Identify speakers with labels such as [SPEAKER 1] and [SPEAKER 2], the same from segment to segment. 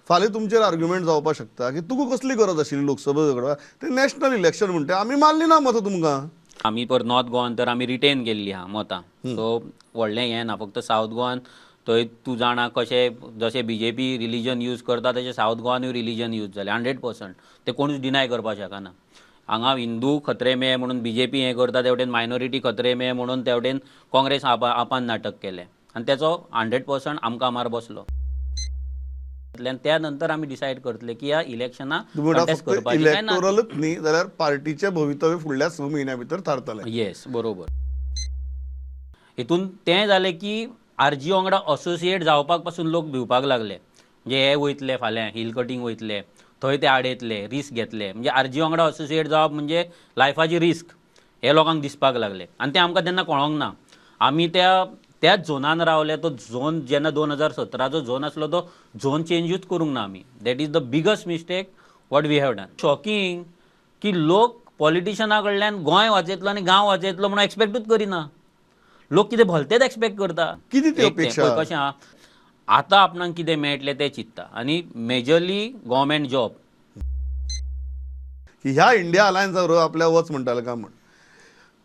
[SPEAKER 1] फाल्यां तुमचेर आर्ग्युमेंट जावपाक शकता की तुका कसली गरज आशिल्ली लोकसभा झगडपाक, ते नॅशनल इलेक्शन म्हणटा आमी मारली ना मतां तुमकां.
[SPEAKER 2] आमी पर नॉर्थ गोवान तर आमी रिटेन केल्ली आहा मतां, सो व्हडलें हें ना. फक्त सावथ गोवान थंय तूं जाणा कशें जशें बीजेपी रिलीजन यूज करता तशें सावथ गोवानूय रिलीजन यूज जालें 100%, ते कोणूच डिनाय करपाक शकना. हांगा हिंदू खतरे में म्हणून बीजेपी हें करता, तेवटेन मायनॉरिटी खतरे में म्हणून तेवटेन काँग्रेस आपान नाटक केलें आनी तेचो 100% आमकां मार बसलो. त्या नंतर आमी डिसायड करतले की ह्या इलेक्शना कंटेस्ट करपाचें काय ना.
[SPEAKER 1] इलेक्टोरलच न्ही जाल्यार पार्टीचें भवितव्य फुडल्या 6 म्हयन्यां भितर थारतलें.
[SPEAKER 2] येस, बरोबर. हितून तें जालें की आरजी वांगडा असोसिएट जावपाक पासून लोक भिवपाक लागले, म्हणजे हे वयतले फाल्यां हिल कटींग वयतले, थंय ते आडयतले, रिस्क घेतले. म्हणजे आरजी वांगडा असोसिएट जावप म्हणजे लायफाची रिस्क हे लोकांक दिसपाक लागले आनी तें आमकां तेन्ना कळोंक ना. आमी त्याच झोनान रावले. तो झोन जेन्ना 2017चो झोन आसलो तो झोन चेंजूच करूंक ना आमी. That is the biggest mistake what we have done. Shocking की लोक पॉलिटिशना कडल्यान गोंय वाचयतलो आनी गांव वाचयतलो म्हणून एक्सपेक्टूच करिना. लोक कितें भलतेच एक्सपेक्ट करता.
[SPEAKER 1] कितें ती अपेक्षा
[SPEAKER 2] कशें आहा आतां आपणाक कितें मेळटलें तें चिंत्ता आनी मेजरली गव्हर्मेंट जॉब.
[SPEAKER 1] की ह्या इंडिया अलायन्सा बरोबर आपल्या वच म्हणटाले काय म्हण.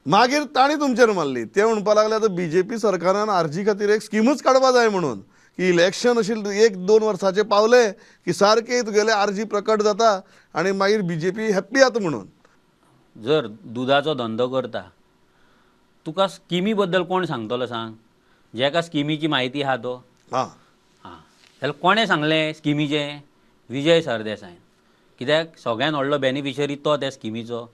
[SPEAKER 1] मागीर तांणी तुमचेर मारली, ते म्हणपाक लागले आतां बीजेपी सरकारान आरजी खातीर एक स्किमूच काडपा जाय म्हणून, की इलेक्शन अशी 1-2 वर्साचे पावले की सारके तुगेले आरजी प्रकट जाता आनी मागीर बीजेपी हॅप्पी जाता म्हणून.
[SPEAKER 2] जर दुदाचो धंदो करता तुका स्किमी बद्दल कोण सांगतलो सांग? जेका स्किमीची म्हायती आहा तो. हां, जाल्यार कोणें सांगलें स्किमीचें? विजय सरदेसायन. कित्याक सगळ्यान व्हडलो बेनिफिशरी तो त्या स्किमीचो.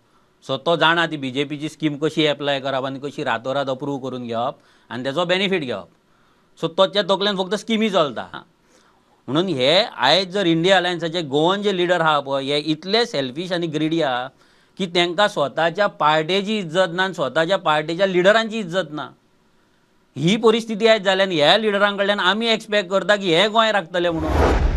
[SPEAKER 2] सो तो जाणा ती बीजेपीची स्कीम कशी एप्लाय करप आनी कशी रातोरात अप्रूव करून घेवप आनी तेचो बेनिफीट घेवप. सो तोच्या तकल्यान फक्त स्किमी चलता. म्हणून हे आयज जर इंडिया अलायन्साचे गोवन जे लिडर आहा पळय हे इतले सेल्फीश आनी ग्रिडी आहा की तांकां स्वताच्या पार्टेची इज्जत ना आनी स्वताच्या पार्टेच्या लिडरांची इज्जत ना. ही परिस्थिती आयज जाल्या आनी ह्या लिडरां कडल्यान आमी एक्सपेक्ट करता की हे गोंय राखतले म्हणून.